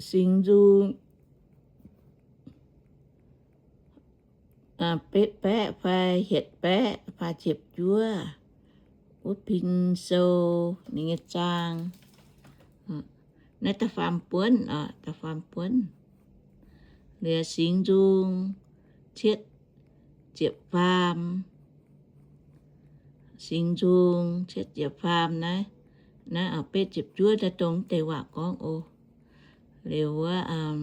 singx nzung betv baeqv fai hietc baeqv fai ziepc juov wuov pin sou ninh nyei zaang. Naaiv da'faam buonv, da'faam buonv. Liuz singx nzung cietv ziepc faam, singx nzung cietv ziepc faam naaiv, naaiv betv ziepc juov daaih dongh deix waac gorngv oc. Liuz wuov,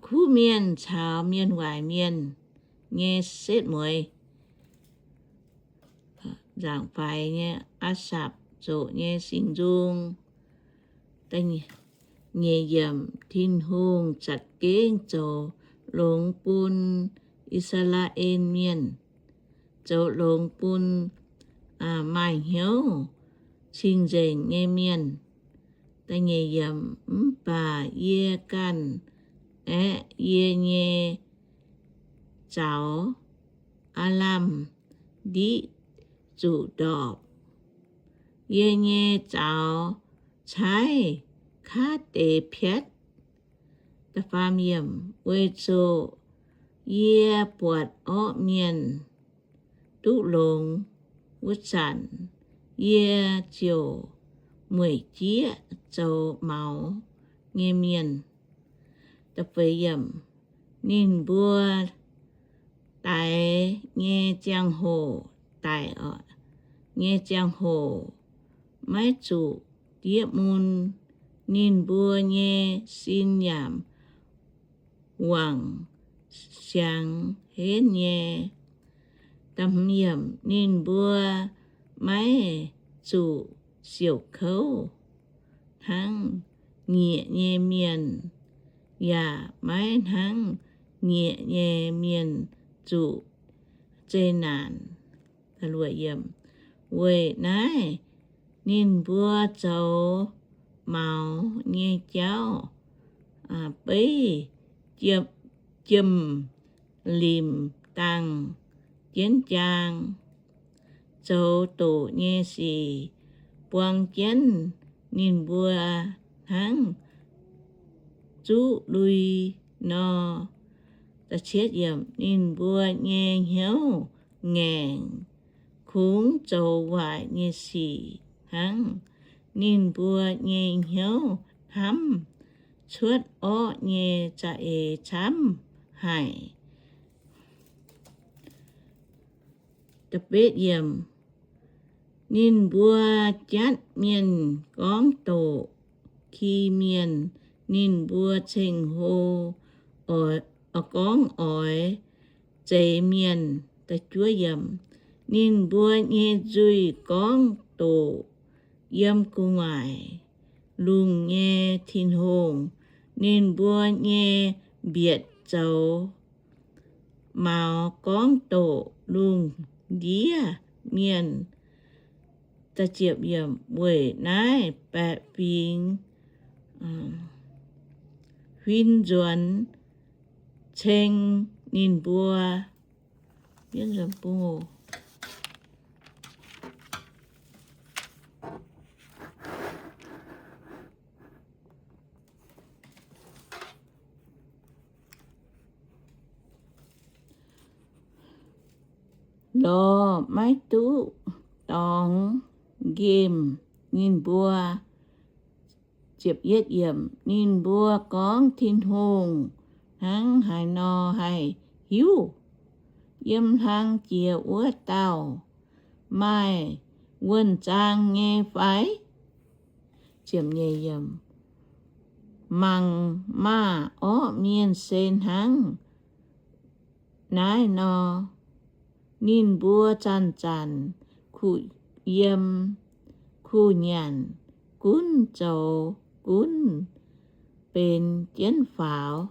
kuv mienh caux mienh waaic mienh nyei setv mueiz. Nzaangc faix nyei Aa^sapc zoqc nyei singx nzung. Nyeic yiemc, Tin-Hungh za'gengh zoux longx bun I^saa^laa^en Mienh, zoux longx bun maaih hnyouv cing-nzengc nyei mienh. Da'nyeic yiemc, mv baac yie ganh aeqv, yie nyei zaux aav lamh ndiqv zuqc ndorpc. Yie nyei zaux caaiv kaav deix piatv. Da'faam yiemc, weic zuqc yie buatc orqv mienh duqv longx wuov zanc, yie ziouc mueic jieqv zoux maux nyei mienh. Da'feix yiemc, ninh mbuo daix nyei ziangh hoc, daix nyei ziangh hoc maiv zuqc diev mun. Ninh mbuo nyei sin yaac wangc siangx henv nyei. Da'hmz yiemc, ninh mbuo maiv zuqc siouc kouv hnangv nyiec nyei mienh, yaac maiv hnangv nyiec nyei mienh zuqc zeqc naanc. Weic naaiv ninh mbuo zoux maux nyei jauv beiv jiem limc dangh jienv jaang, zoux doqc nyei sic buang jienv ninh mbuo hnangv zuqv lui nor. Ninh mbuo nyei hnyouv ngaengc, kungx zoux waaic nyei sic hnangv. Ninh mbuo nyei hnyouv hnamv cuotv orqv nyei za'eix camv haic. Ninh mbuo jatv mienh gorngv doqc ki mienh. Ninh mbuo ceng-hlo gorngv oix zeix mienh. Ninh mbuo nyei nzuih gorngv doqc yiem gu'nguaaic lungh nyei Tin-Hungh. Ninh mbuo nyei mbietc zoux maux gorngv doqc lungh ndiev mienh. Weic naaiv baeqc fingx huin nzuonx ceng ninh mbuo. Lorz maiv duqv dorngx nqemh ninh mbuo. Ninh mbuo gorngv, Tin-Hungh hnangv haaix nor haih hiuv? Yiem hlang jiex wuov dauh maaih wuonh zaang nyei fai? Mangc maah! Orqv mienh se hnangv naaiv nor. Ninh mbuo zanc-zanc kuh yiem kuh nyanc, gunv zoux gunv benx jienv faaux.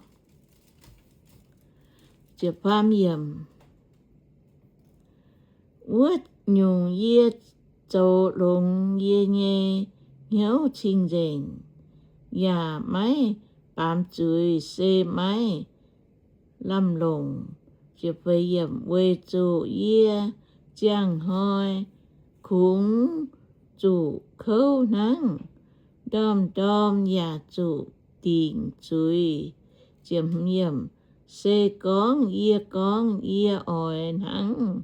Wuov nyungc yie zoux longx yie nyei hnyouv cing-nzengc, yaac maiv baamz zuiz se maiv lamh longc. Weic zuqc yie ziangh hnoi kungx zuqc kouv hnangv, ndorm-ndorm yaac zuqc dingc zuiz. Se gorngv yie gorngv, yie oix hnangv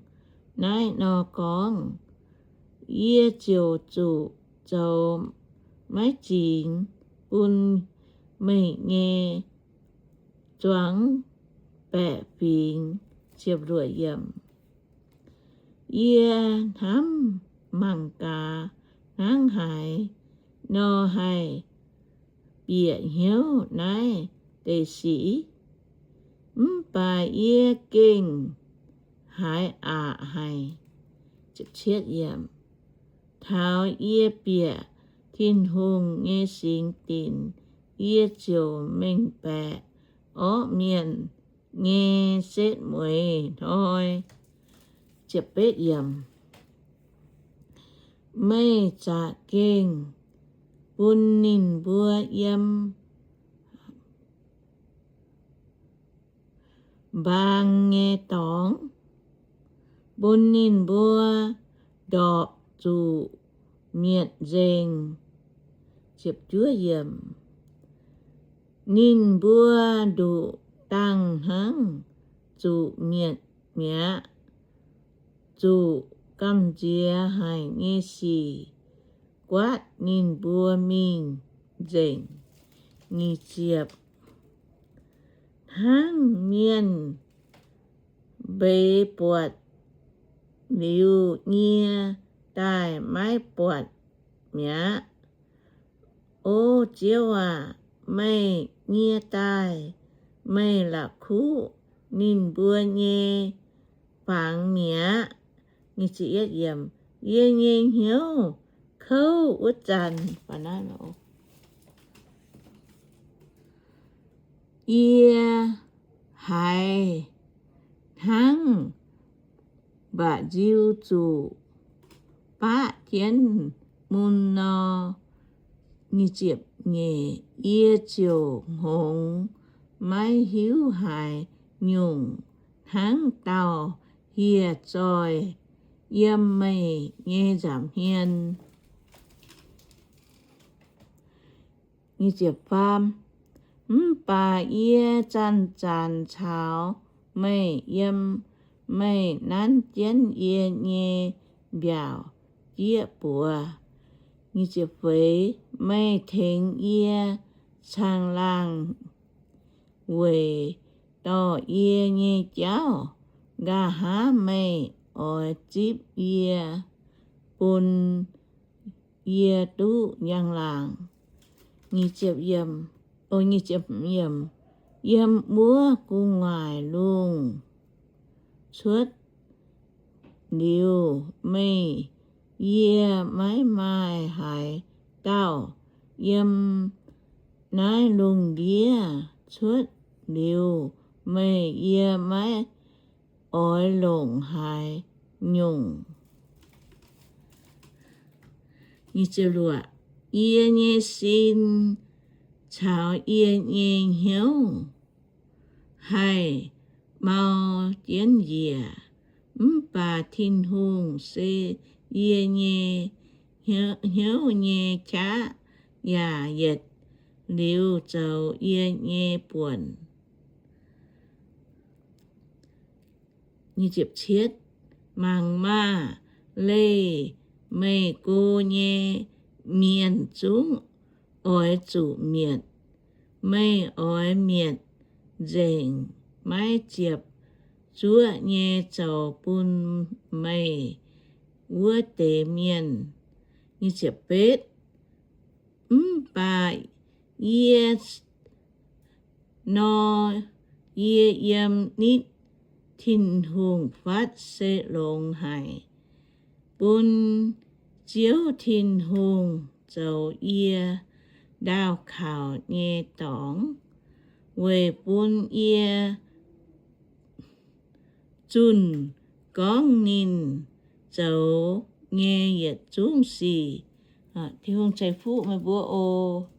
naaiv nor gorngv, yie ziouc zuqc zoux maiv zingx bun meih nyei zuangx baeqc fingx. Yie hnamv mangc gaax hnangv haaix nor haih bieqc hnyouv naaiv deix sic, mv baac yie gengh haiz aqc haic. Taux yie bieqc Tin-Hungh nyei singx dinc, yie ziouc mengh baeqc orqv mienh nyei setv mueiz hnoi. Meih za'gengh bun ninh mbuo yiem mbaang nyei dorngx, bun ninh mbuo ndorpc zuqc mietc nzengc. Ninh mbuo nduqc dangh hnangv zuqc mietc mi'aqv. Zuqc gamh nziex haic nyei sic guaatv ninh mbuo mingh nzengc. Hnangv mienh mbeix buatc liuz nyie daaih maiv buatc mi'aqv. O Ziouv aac, meih nyie daaih meih la'kuqv ninh mbuo nyei fangx mi'aqv. Yie nyei hnyouv kouv wuov zanc, yie haiz hnangv mba'nziu zuqc baqv jienv mun nor. Yie ziouc hngongx maiv hiuv haaix nyungc, hnangv dauh hieh zoih yiem meih nyei nza'hmien. Mv baac yie zanc-zanc caux meih yiem, meih nanv jienv yie nyei mbiaauc jieqv buoz. Meih tengx yie caangh laangh weic dorh yie nyei jauv. Nqa'haav meih oix zipv yie, bun yie duqv njang-laangc. Yiem wuov gu'nguaaic lungh cuotv liuz, meih, yie maiv maaih haaix dauh. Yiem naaiv lungh ndiev cuotv liuz, meih, yie maiv oix longc haaix nyungc. Yie nyei sin caux yie nyei hnyouv haih mau jienv njiec, mv baac Tin-Hungh se yie nyei hnyouv nyei qaqv, yaac yietc liuz zoux yie nyei buonc. Mangc maah! Leih meih go nyei mienh zungv oix zuqc mietc. Meih oix mietc nzengc maiv ziepc zuoqv nyei zoux bun meih wuov deix mienh. Mv baac yie nor, yie yiem nitv Tin-Hungh fatv se longx haic, bun Ziouv Tin-Hungh zoux yie ndaauh kaux nyei dorngx, weic bun yie zunh gorngv ninh zoux nyei yietc zungv sic. Tin-Hungh ceix fuqv meih mbuo oc.